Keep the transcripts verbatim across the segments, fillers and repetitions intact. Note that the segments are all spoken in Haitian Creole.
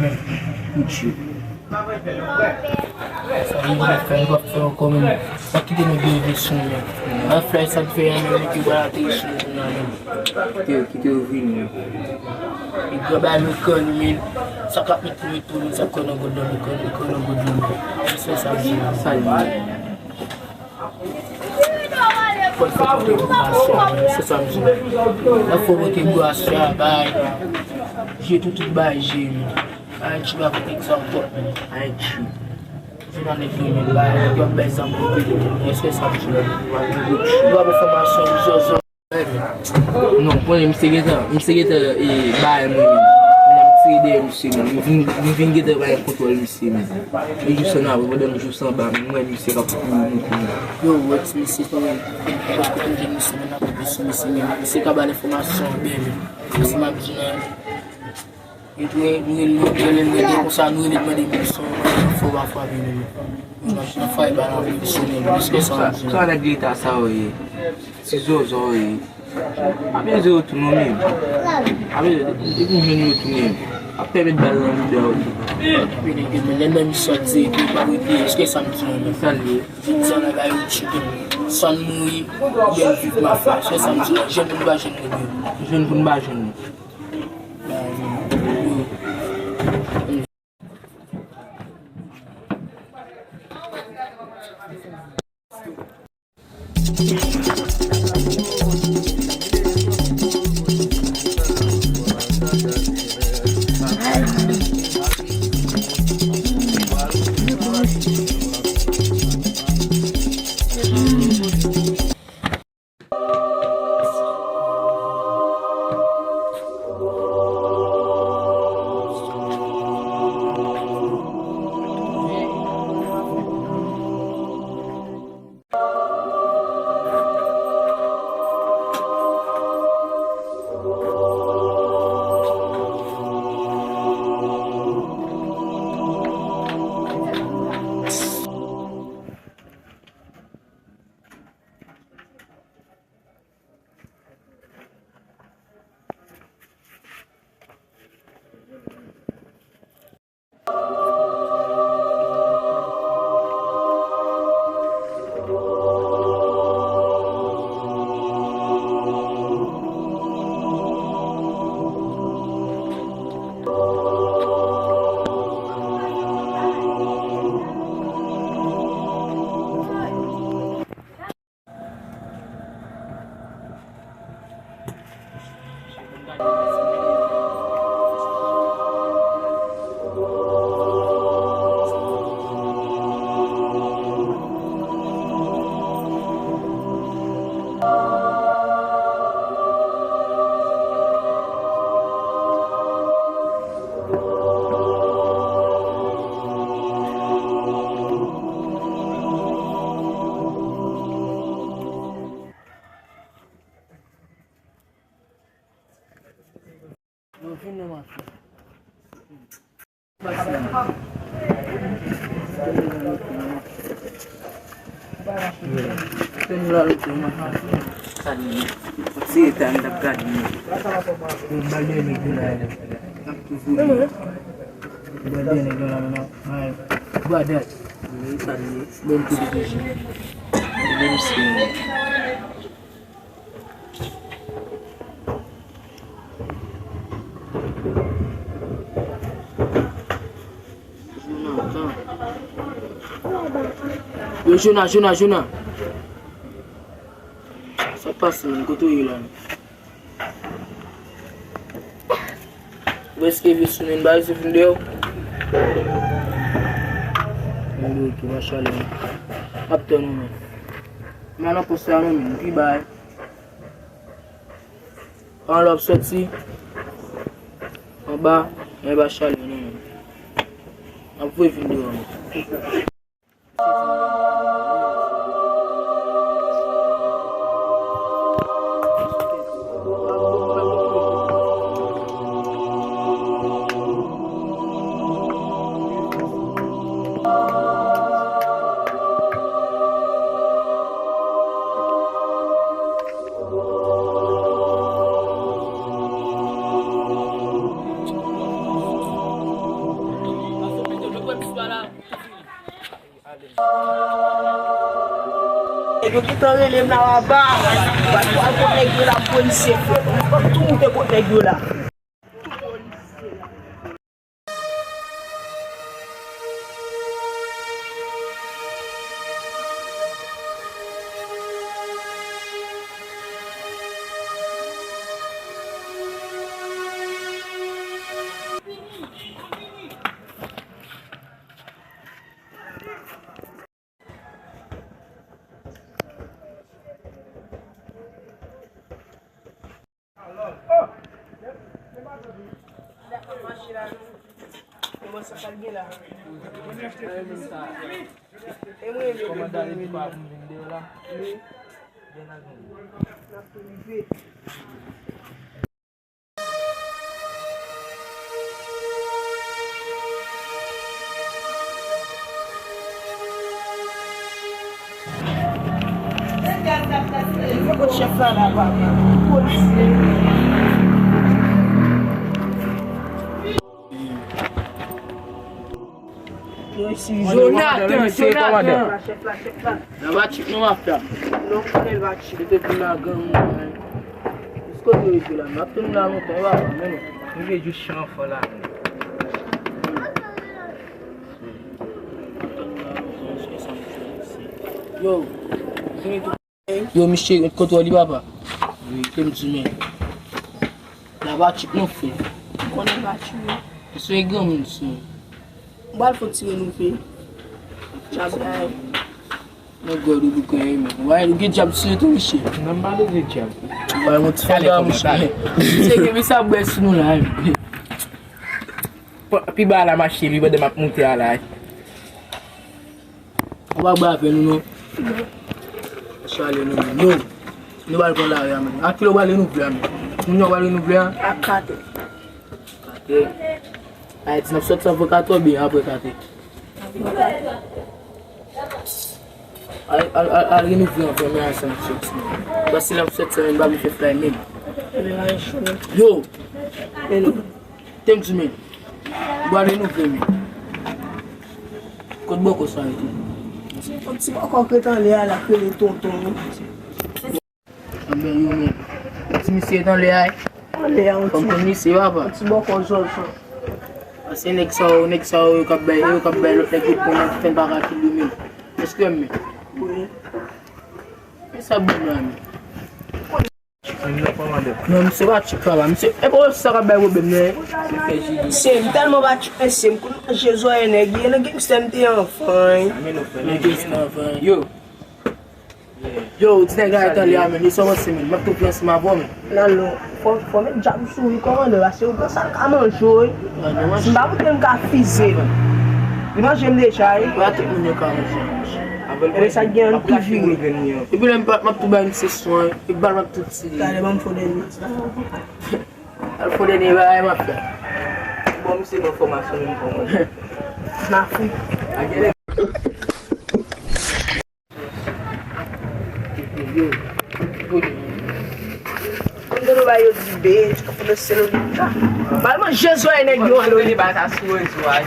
Menm, kout je. Sa vle di fè, nou p ap fè ankò menm. Pa kite nèg yo rive sou nou menm. An fè sa k fè an menm, nèg yo pral ateri sou nou kounye a menm. Kite yo, kite yo vini. E gran bagay nou kò nou menm. Sa k ap met nou tou, sa k kò nan gòdlò nou kò, nou kò nan gòdlò nou. Se sa, se sa. Sa l ye. Fò l fè kote pou aswè a, se sa m di. Lè fò kote pou aswè a, bay. Je toutout bay je, men. Ayiti pa kote egzanp twòp, men. Ayiti. Se nan nèg yo, men, bay. Yo bay zam pou peyi, men. Se sa m di. Yo ap fòmasyon, zòzò. Non, konnen misye gentan, misye gentan, e, bay mwen, men. Kounye a m tire dèyè misye, men. M vin, m vin gentan bay kontwòl misye, men. E jis ann avan, pandan m jis anba, men m wè misye k ap kouri monte la. Yo, wè ti mesye kanmenm. Wè kote m jwenn misye, men n ap rive sou misye, men misye ka ba l enfòmasyon byen, men. Misye m ap di nan. E tou, nou rele, nou rele, nou rele konsa, nou rele mande misye, fò pa frape nou, men. Nou ap fè ba l anvi misye, men. Jiska sa, sa nèg leta sa yo ye. Ti zòzò yo ye. Pa bezwen retounen menm. Pa bezwen, depi w jwenn retounen, ap pèmèt bal nan bouda w. Epi nèg yo, men lè menm sòti, epi pa rete, èske sa m di an menm? Sa l ye? Di an nan bay ou tcheke. Swa n mouri, oubyen n viv mafya. Èske sa m di an? Jwenn pou n pa jwenn nèg yo. Jwenn pou n pa jwenn. Yo vin nan machin. Pase. Fè nou la lote nan machin. Sa li ye. Ti eta m t ap gade nou. Yo bal de nèg yo la. N ap toujou li. Bal de nèg yo la, men ap, ay, bwa dat. Sa li ye. Bon, tou de jè. Menm si. Yo, Jona, Jona, Jona. Sa k pase, menm? Kote w ye la, menm? Ou prèske vin sou menm bagay, se fin deyò. Mwen dwe tou, machallah. Ap tann ou menm. Mwen nan pòs la, non, menm. Ki bagay? Anlè w ap sòti anba, men pa chale non. N ap voye vin deyò non. Yo gentan rele m la, Baba. Pral pral kot nèg yo la, polisye, frè. Fòk tou moute kot nèg yo la. Chèf la la, papa. Polisye. Yo, si Jonathan, Jonathan. Chèf la, chèf la. Nan Batchik nou ap fè. Non, konnen l Batchik. Yo te vin la gang mwen. Jis kote yo ye la, m ap tann la lontan, yo ap men nou. Nou vle jis chan anfan la. Yo, fini tou. Yo, misye, kontwòl li, papa. Wi, ke m di men. La Batchik nou fè. Konnen Batchik, wi. Misye granmoun, misye. M pral fè ti renove. Djab la. Mwen gòd ou bouke, men. Wè, ou gen djab sou yo tou, misye. Nan m pale de djab. Wè, mwen ti fè la, misye. Se gen, men sa bwè sou nou la, wi. Pi ba la, mache, pi pandan m ap moute a la. Ou pa bwè avè nou, non. Chale nou, non. Nou pral pran lari a, men. A kilè w pral renouvle a, men? Moun yo pral renouvle a? A katè. Katè. Ayiti, n ap sòti avan katè oubyen apre katè? Al, al, al, al renouvle anvan, men, a sa n ap sòti, men. Paske n ap sòti, men, n pa vle fè fly, men. Yo! Te m di, men. Bwè renouvle, men. Kot bòkò sa rete? Yon ti bòkò k ret anlè a, l ap rele tonton, wi. Anben, yo, men. Ti misye ret anlè a, wi. Anlè a, yon ti, fò m konn misye, papa. Yon ti bòkò zòzò. Paske nèg sa yo, nèg sa yo, yo k ap bay, yo k ap bay lòt nèg yo pran nan fè n pa ka kidou, men. Èske m, men? Wi. Men sa bon la, men. Non, misye pa tchik papa, misye, e pa sa k ap bay pwoblèm, non. Se, m tèlman pa tchik, mesye, m konn manje zòrèy nèg, e nan gangstè m te anfan. Nan gangstè anfan. Yo. Yo, ti nèg la ret anlè a, men, li sòti ansanm, men, m ap tou pran ansanm avè w, men. Nan non, fò, fò met djab sou li, kòmandan, paske ou pran sa l ka manje w, wi. Si m pa moute, m ka fize l. Li manje m deja, wi. Pa tout moun yo ka manje. Ebyen, sa k gen, ann tou vire. Epi lè m pa, m ap tou bay misye swen, epi bal m ap tou tire. Talè ban m fo de nèt la. Al fo de nèt la, e m ap fè. Bon, misye gen fòmasyon menm kòman. N a fou. Konn tande bay yo di be, konn tande se lo ka. Bal manje zòrèy nèg yo. Konn tande bay ta sou rezo a.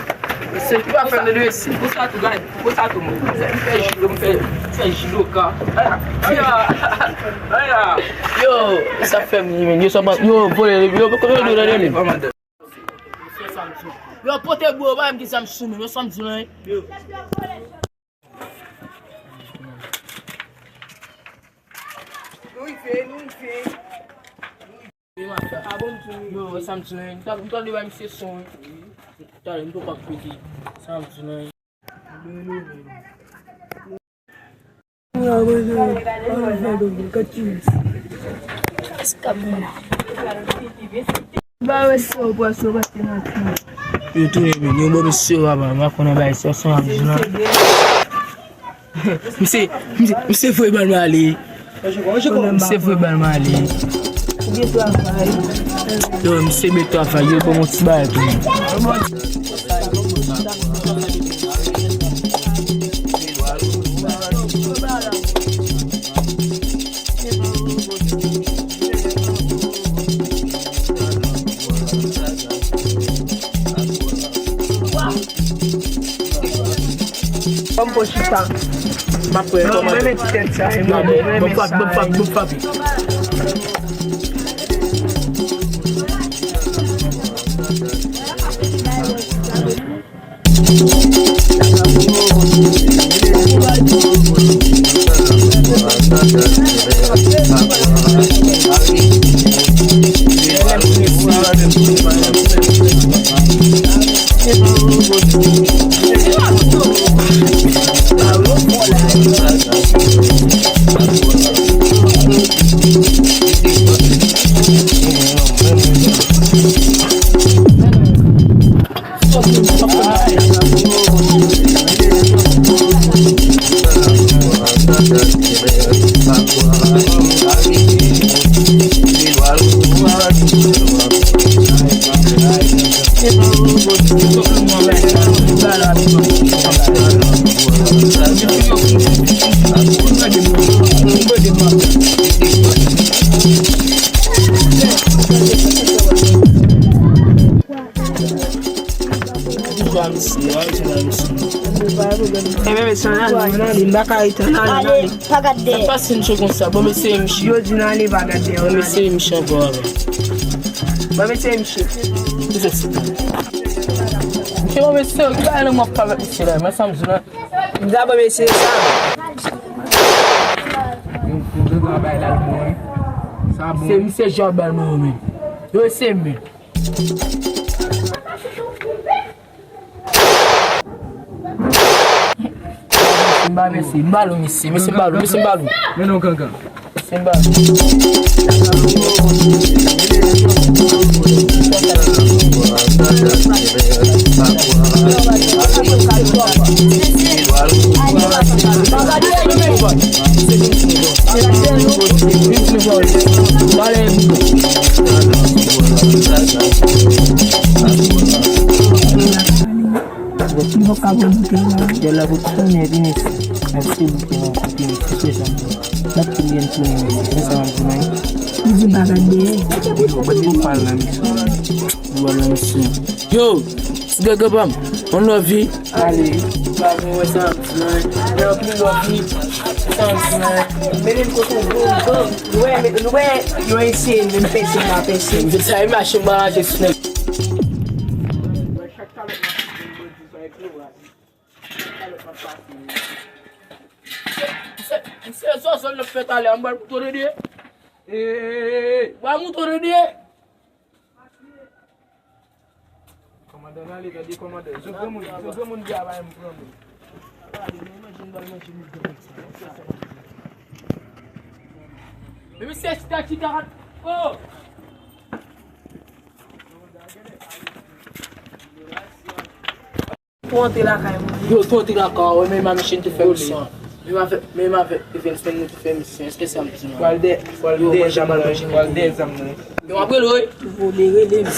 Se ki pa fè de isi. Pou sa tou gade. Pou sa tou, mwen fè, m fè jilo, m fè, m fè jiloka. Aya, aya, aya. Yo, sa fè m ri, men. Yo, sa pa, yo, vole, yo, kote yo dwe nan men. Yo, pote bro, ba m ki sa m sou men. Yo, sa m di, men. Nou rive, nou rive. Yo, sa m di, men. M ta, m ta li ba misye son, wi. Talè, m tou pa pete. Sa m di, men. Yo tounen men, yo move sou yo, papa, m pa konnen bay sa, sa, sa. Misye, misye, misye voye bal m ale. Misye voye bal m ale. Yo, misye met travay, yo ban m yon ti bagay tou. Ban m pran chita. M ap wè kòman. Mwen renmen ti tèt sa, mwen renmen sa. Bon, bon, bon, bon, bon. Ebyen, mesye, ann ale, ann ale, m pa ka ret, ann ale, ann ale. Pa gad dèyè. Sa pase m cho konsa. Bon, mesye, m cho. Yo di n ale, pa gad dèyè, ann ale. Bon, mesye, m cho ankò avè. Bon, mesye, m cho. Mesye, bon, mesye, ki bagay nan m ap fè avèk mesye la? Men sa m di la. M di a, bon, mesye, sa. Yo, yo, yo, bay la, bon, hein. Sa bon. Se misye Jòbèl, mwen, men. Yo, se men. M ba mesye, m ba lou mesye, mesye m ba lou, mesye m ba lou. Men non kankan. Mesye m ba lou. Li poko ka pran boutèy la. Djòl la pou tounen vini isit. Mèt se boutèy nan kote li, se jan li. Mèt pou li vin tounen vini isit. Se sa m ap di nou. Li di bagay dèyè. Yo, bandi pou pal nan misyon. Yo, bandi pou pal nan misyon. Yo, ti gègè pa m, on love. Ale, pa vin wè sa m di nou. Mwen anpil love. Sa m di nou. Mennen m kote yon gwo gang. Nou wè, nou wè, yo eseye menm pèse m pa pèse. Vit sa, e mache m pa mache sou nèg. Misye, misye, zòzò l ap fè talè, m ba l kouto dede. Ba m kouto dede. Kòmandan nan ale, tande kòmandan. Zòt granmoun, zòt granmoun di a bay m pran moun. Men misye chita, chita, oh! Tou antre lakay mwen. Yo, tou antre lakay ou, men m a machin tou fè misyon. Men m avèk, men m avèk Evensman nou tou fè misyon. Èske sa m di nou? Pral dè, pral dè zam nan, pral dè zam nan. Yo, m ap rele w, wi. Vole, rele m.